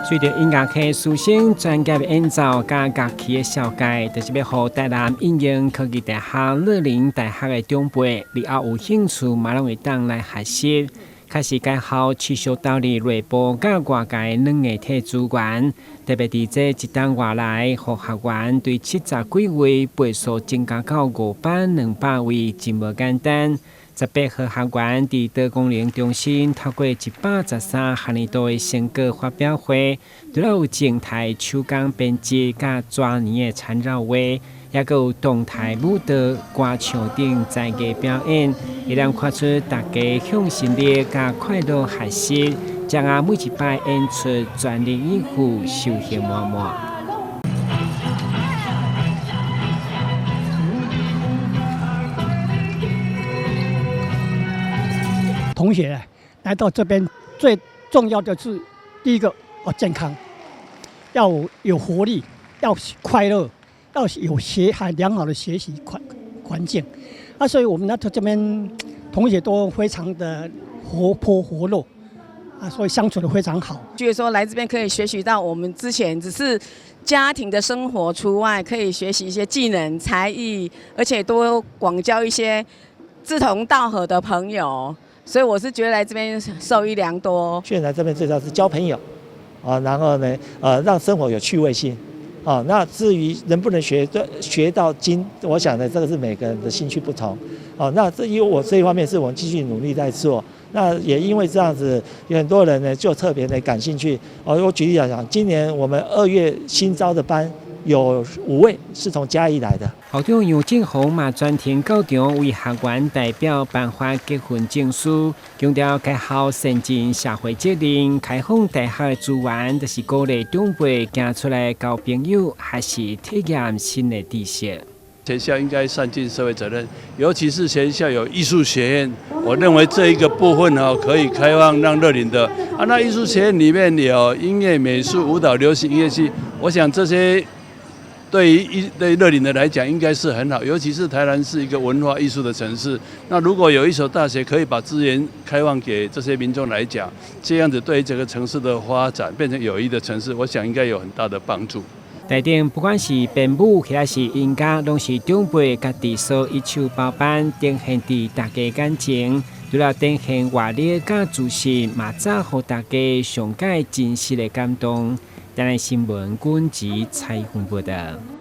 隨著音樂系師生專業演奏佮樂器的紹介，就是欲予台南應用科技大學樂齡大學的長輩，日後有興趣嘛攏會當來學習。確實，該校持續投入內部佮外界軟硬體資源，特別佇這一冬外來，予學員對七十幾位倍數增加到5班200位，真無簡單。18號學員佇多功能中心透過113學年度的成果發表會，除了有靜態手工編織佮紙泥的纏繞畫，抑閣有動態舞蹈、歌唱等才藝表演，會當看出大家向心力佮快樂學習，將啊每一擺演出全力以赴，收穫滿滿。同學來到這邊最重要的是第一個哦健康，要有活力，要快樂，要有學還良好的學習環境。啊，所以我們來到這邊同學都非常的活潑活絡，啊，所以相處得非常好。覺得說來這邊可以學習到我們之前只是家庭的生活除外，可以學習一些技能才藝，而且多廣交一些志同道合的朋友。所以我是覺得來這邊受益良多。現在這邊最主要是交朋友，啊，然後呢，讓生活有趣味性，啊，那至於能不能學到精，我想呢，這個是每個人的興趣不同，啊，那這因為我這一方面是我們繼續努力在做，那也因為這樣子，有很多人呢就特別的感興趣，哦，我舉例來講，今年我們2月新招的班有5位是從嘉義來的。校長楊正宏嘛專程到場為學員代表頒發結婚證書，強調該校善盡社會責任，開放大學的資源，就是鼓勵長輩行出來交朋友，學習體驗新的知識。學校應該善盡社會責任，尤其是學校有藝術學院，我認為這一個部分哦可以開放讓樂齡的啊。那藝術學院裡面有音樂、美術、舞蹈、流行音樂系，我想這些對於對樂齡的來講應該是很好，尤其是台南是一個文化藝術的城市。那如果有一所大學可以把資源開放給這些民眾來講，這樣子對於這個城市的發展變成有益的城市，我想應該有很大的幫助。台頂不管是編舞或者是音樂，攏是長輩家己所一手包辦，呈現佇大家眼前。除了展現活力佮自信，嘛早予大家上蓋真實的感動。台南新聞軍籍採訪報道。